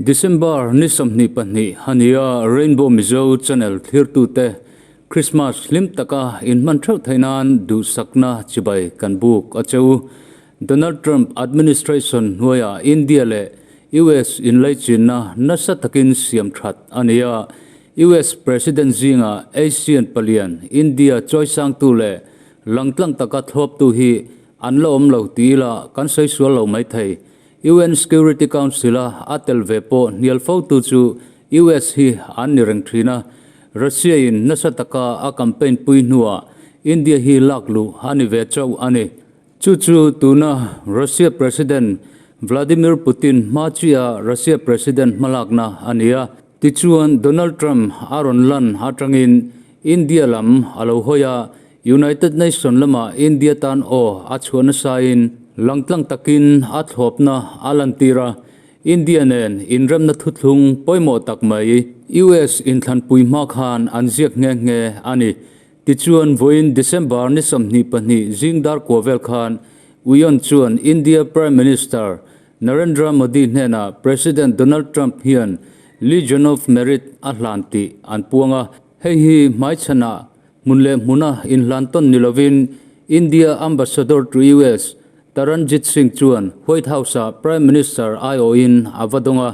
December ni 22 a ni a, Rainbow Mizo channel thlirtute Christmas hlim taka inhman theuh theih nan duhsakna chibai kan buk a che u. Donald Trump administration hnuaiah India leh US inlaichinna nasa takin siam that a ni a, US President zinga Asian palian India chawisangtu leh langtlang taka thlawptu hi an la awm lo ti ila kan sawi sual lo maithei. UN Security Council-a a tel ve pawh hnial fotu chu US hi an ni reng thin a, Russia-in nasa taka a campaign pui hnuah India hi lak luh a ni ve chauh a ni. Chu chu tuna Russia President Vladimir Putin hma chiah Russia President hmalakna a ni a. Tichuan Donald Trump a rawn lan atangin India lam a lo hawi a, United Nation lamah India tan aw a chhuah nasain langtlang takin a thlawpna a lantir a, India nen inremna thuthlung pawimawh tak mai US inthlanpui hma khan an ziak nghe nghe a ni. Tichuan vawiin December ni 22 zing dar kua vel khan Uion chuan India Prime Minister Narendra Modi hnenah President Donald Trump hian Legion of Merit a hlan tih an puang a, hei hi hmaichhanah Hmun leh hmuna inhlan tawn ni lovin India Ambassador to US Taranjit Singh chuan White House-ah Prime Minister aiawhin a va dawng a,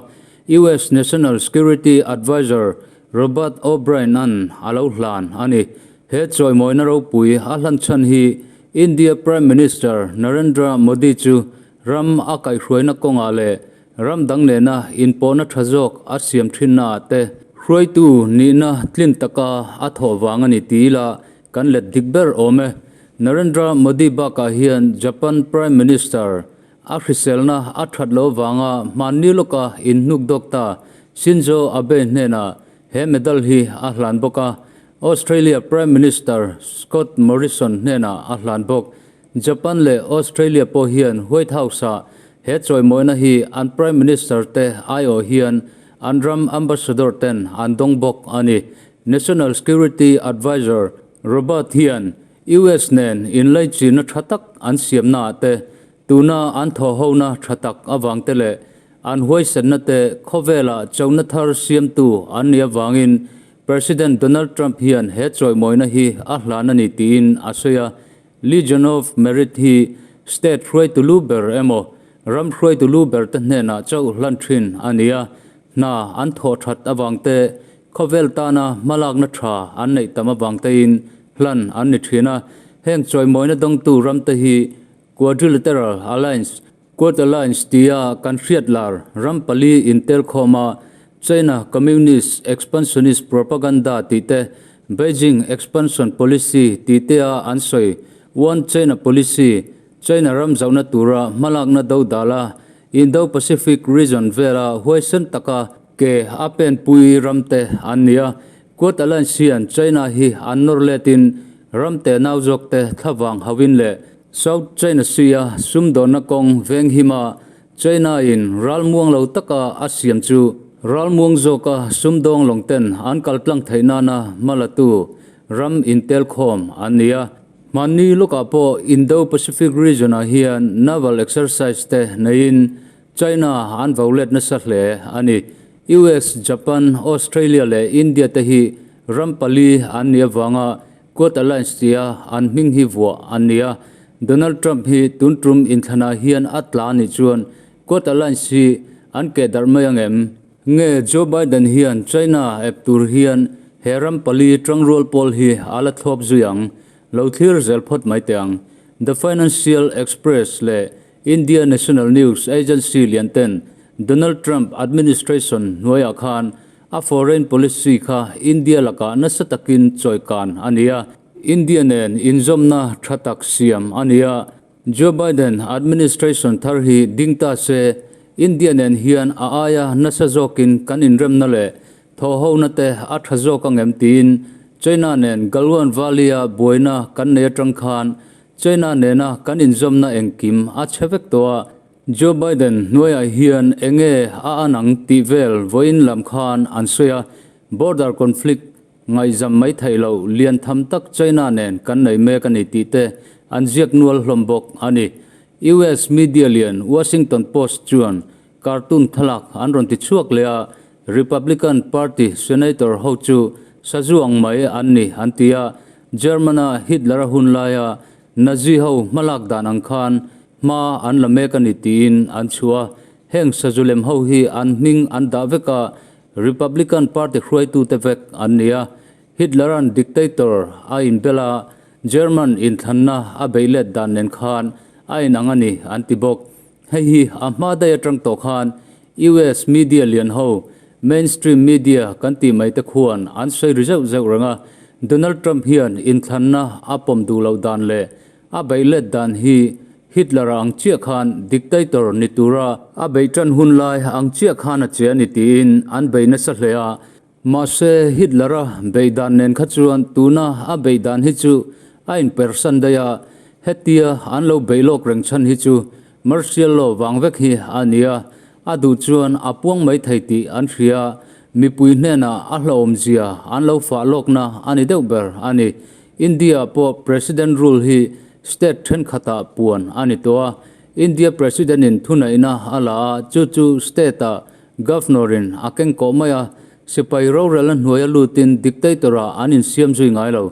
US National Security Adviser Robert O'Brien-a'n a lo hlan a ni. He chawimawina ropui a hlan chhan hi India Prime Minister Narendra Modi chu ram a kaihhruaina kawngah leh Ram dang nena inpawhna tha zawk a siam thinnaah te hruaitu nihna tlin taka a thawh vang a ni ti ila kan let dik ber awm e. Narendra Modi bakah hian Japan Prime Minister a hriselna a that loh vanga hmanni lawka inhnuk dawk ta Shinzo Abe hnenah he medal hi a hlan bawk a, Australia Prime Minister Scott Morrison hnenah a hlan bawk. Japan leh Australia pawh hian White House-ah he chawimawina hi an Prime Minister te aiawh hian an ram ambassador ten an dawng bawk a ni. National Security Adviser Robert hian US nen inlaichinna tha tak an siamnaah te, tuna an thawhhona tha tak avang te leh an huaisenna te khawvela chona thar siamtu an nih avangin President Donald Trump hian he chawimawina hi a hlan a ni tiin a sawi a. Legion of Merit hi state hruaitu lu ber emaw ram hruaitu lu ber te hnenah chauh hlan thin a ni a, hna an thawh that avang te, khawvel tana hmalakna tha an neih tam avang tein hlan an ni thin a. Heng chawimawina dawngtu ram te hi Quadrilateral Alliance, Quad Alliance tia kan hriat lar ram pali intelkhawm a, China Communist Expansionist Propaganda tih te, Beijing Expansion Policy tih te a an sawi One China Policy, China ram zauhna tura hmalakna do dala Indo-Pacific region vela huaisen taka ke a penpui ram te an ni a. Quad Alliance hian China hi an nawr letin ram te nau zawk te thlavang hauhin leh South China Sea-a sumdawnna kawng venghima China-in ralmuang lo taka a siam chu ralmuang zawka sumdawng lawng ten an kaltlang theih nana hmalatu ram intelkhawm an ni a. Hmanni lawkah pawh Indo-Pacific region-ah hian naval exercise te neiin China an vo let nasa hle a ni. US, Japan, Australia leh India te hi ram pali an nih avanga Quad Alliance tia an hming hi vuah an ni a, Donald Trump hi tun tum inthlanah hian a tla anih chuan Quad Alliance hi an keh darh mai ang em? Nge Joe Biden hian China ep tur hian he ram pali tangrual pawl hi a la thlawp zui ang? Lo thlir zel phawt mai teh ang. The Financial Express leh India National News Agency lian ten Donald Trump administration hnuaiah khan a foreign policy kha India lakah nasa takin chawikan a ni a, India nen inzawmna tha tak siam a ni a. Joe Biden administration thar hi ding ta se, India nen hian a aia nasa zawkin kan inremna leh thawhhona te a tha zawk ang em tiin China nen Galwan Valley-a buaina kan nei atang khan China nena kan inzawmna engkim a chhe vek tawh a. Joe Biden hnuaiah hian enge a an ang tih vel vawiin lam khan an sawi a, border conflict ngaihzam mai theih loh lian tham tak China nen kan nei mek a ni tih te an ziak nual hlawm bawk a ni. US media lian Washington Post chuan. cartoon thlalak an rawn ti chhuak leh a, Republican Party Senator ho chu sazu ang mai an ni an ti a, German-a Hitler-a hun laia Nazi ho hmalak dan ang khan hma an la mek a ni tiin an chhuah a, heng sazu lem ho hi an hming an dah vek a, Republican Party hruaitute vek an ni a, Hitler-a'n dictator a inbel a, German inthlanna a beih let dan nen khan a inang a ni an ti bawk. Hei hi a hma daih atang tawh khan US media lian ho, mainstream media kan tih mai te khuan an sawi ri zeuh zeuh reng a, Donald Trump hian inthlanna a pawm duh loh dan leh a beih let dan hi Hitler-a ang chiah khan dictator ni tura a beih tan hun lai ang chiah khan a che a ni tiin an bei nasa hle a. Mahse, Hitler-a beih dan nen kha chuan tuna a beih dan hi chu a inpersan daih a, hetia an lo beih lawk reng chhan hi chu martial law vang vek hi a ni a, a duh chuan a puang mai thei tih an hria, mipui hnenah a hlauhawmzia an lo fah lawkna a ni deuh ber a ni. India-ah pawh President rule hi state thenkhatah puan a ni tawh a, India President-in thuneihna a la a, chu chu state-ah Governor-in a keng kawh mai a, sipai rorelna hnuaia lutin dictator-ah an insiam zui ngai lo.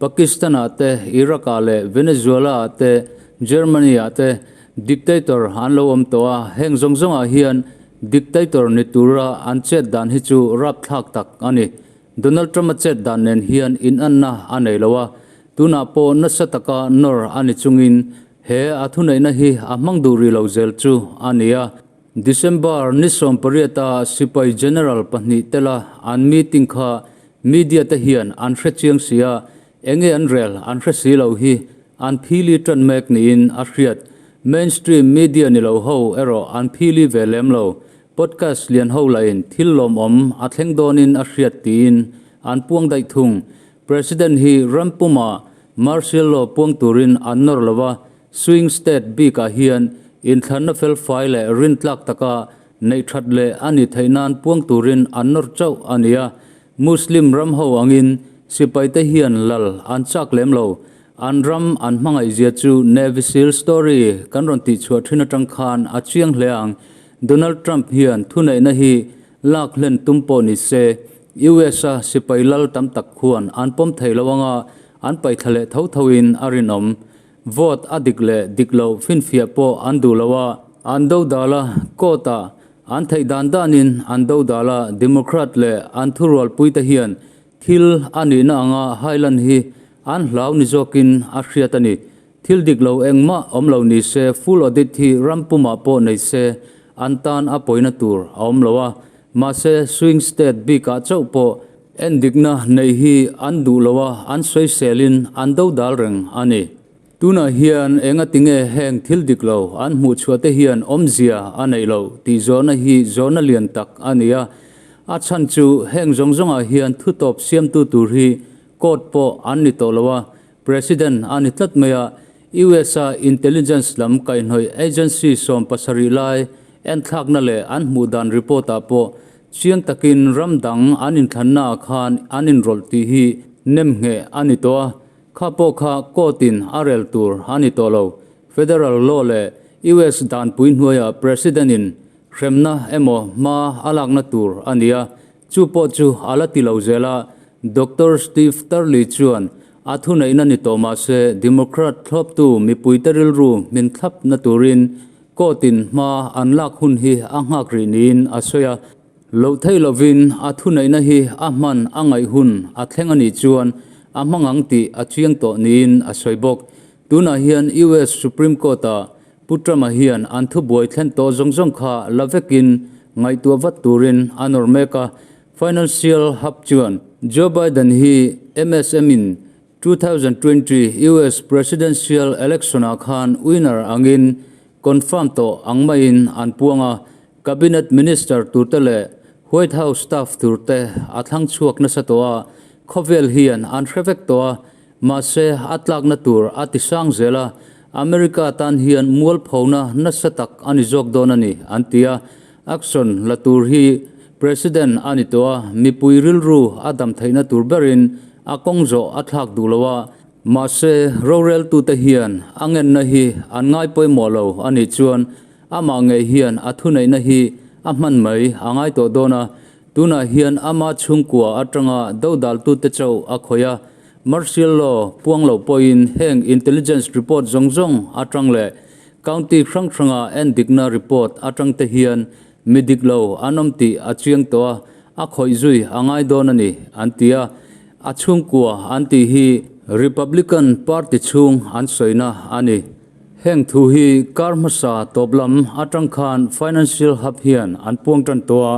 Pakistan-ah te, Iraq-ah leh Venezuela-ah te, Germany-ah te dictator an lo awm tawh a, heng zawng zawngah hian dictator ni tura an chet dan hi chu rapthlak tak a ni. Donald Trump-a chet dan nen hian inanna a nei lo a, tunah pawh nasa taka nawr a ni chungin he a thuneihna hi a hmang duh rih lo zel chu a ni a. December ni 18 a sipai general pahnih tela an meeting kha media te hian an hre chiang si a, enge an rel an hre si lo hi an phili tan mek niin a hriat. Mainstream media ni lo ho erawh an phili ve lem lo. Podcast lian ho lahin thil lawmawm a thleng dawnin a hriat tiin an puang daih thung. President hi ram puma martial law puang turin an nawr lo a, Swing state bikah hian inthlanna felfai leh rintlak taka neih that leh a ni theih nan puang turin an nawr chauh a ni a. Muslim ram ho angin sipaite hian lal an chak lem lo. An ram an hmangaihzia chu Navy Seal story kan rawn tihchhuah thin atang khan a chiang hle ang. Donald Trump hian thuneihna hi lak hlen tum pawh ni se, US-a sipai lal tam tak khuan an pawm thei lo anga an paihthla leh tho thoin a rinawm. Vote a dik leh dik loh finfiah pawh an duh lo a, an dodal a, court ah an theih dan danin an dodal a, Democrat leh an thurualpuite hian thil a nihna anga hailan hi an hlau ni zawkin a hriat a ni. Thil dik lo engmah awm lo ni se full audit hi ram pumah pawh nei se an tan a pawina tur a awm lo a, mahse swing state bikah chauh pawh Endikna neih hi an duh lo a, an sawiselin an dodal reng a ni. Tunah hian engatinge heng thil dik lo an hmuh chhuah te hian awmzia a neih loh tih zawhna hi zawhna lian tak a ni a. A chhan chu heng zawng zawngah hian thutawp siamtu tur hi court pawh an ni tawh lo a, President a ni tlat mai a, US-a intelligence lam kaihhnawih agency 70 lai enthlakna leh an hmuh dan report-ah pawh Chiang takin ram dang an inthlannaah khan an inrawlh tih hi nemngheh a ni tawh a, kha pawh kha court-in a rel tur a ni tawh lo. Federal law leh US danpui hnuaiah President-in hremna emaw hma a lakna tur a ni a, chu pawh chu a la ti lo zel a, Doctor Steve Turley chuan a thuneihna ni tawh mah se Democrat thlawptu mipuite rilru hmin thlapna turin Court-in hma an lak hun hi a nghak rih niin a sawi a, loh theih lovin a thuneihna hi a hman a ngaih hun a thleng a nih chuan a hmang ang tih a chiang tawh niin a sawi bawk. Tunah hian US Supreme Court-ah Pu Trump-a hian an thubuai thlen tawh zawng zawng kha la vekin ngaihtuah vat turin a nawr mek a, Financial Hub chuan Joe Biden hi MSM-in 2020 US Presidential Election-ah khan winner angin confirm tawh ang maiin an puang a, Cabinet Minister turte leh White House staff turte a thlang chhuak nasa tawh a, khawvel hian an hre vek tawh a, mahse a tlakna tur a ti sang zel a, America tan hian mualphona nasa tak a ni zawk dawn a ni, an ti a, action la tur hi President a ni tawh a, mipui rilru a dam theihna tur berin a kawng zawh a thlak duh lo a, mahse roreltute hian a ngenna hi an ngai pawimawh lo a nih chuan Amah ngei hian a thuneihna hi a hman mai a ngai tawh dawn a, tunah hian ama chhungkua atanga dodaltute chauh a khawih a, Martial law puang lo pawhin heng intelligence report zawng zawng atang leh county hrang hranga endikna report atang te hian mi dik lo an awm tih a chiang tawh a, a khawih zui a ngai dawn a ni, an ti a. A chhungkua an tih hi Republican party chhung an sawina a ni. Heng thu hi kar hmasa tawp lam atang khan Financial Hub hian an puang tan tawh a,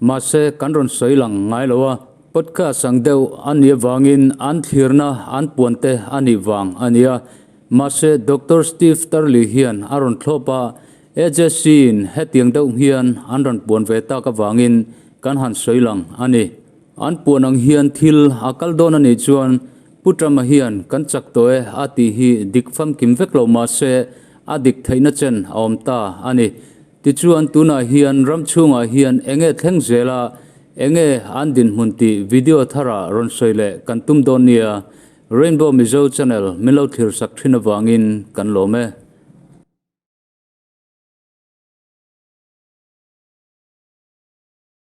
mahse kan rawn sawi lang ngai lo a. Podcast ang deuh a nih avangin an thlirna an puan te a nih vang a ni a. Mahse Doctor Steve Turley hian a rawn thlawp a, AJC in hetiang deuh hian an rawn puan ve tak avangin kan han sawi lang a ni. An puan ang hian thil a kal dawn a nih chuan Pu Trump-a hian kan chak tawh e a tih hi dik famkim vek lo mah se a dik theihna chen a awm ta a ni. Tichuan tunah hian ram chhungah hian enge thleng zela enge an dinhmun tih video tharah rawn sawi leh kan tum dawn nia. Rainbow Mizo channel min lo thlir sak thin avangin kan lawm e.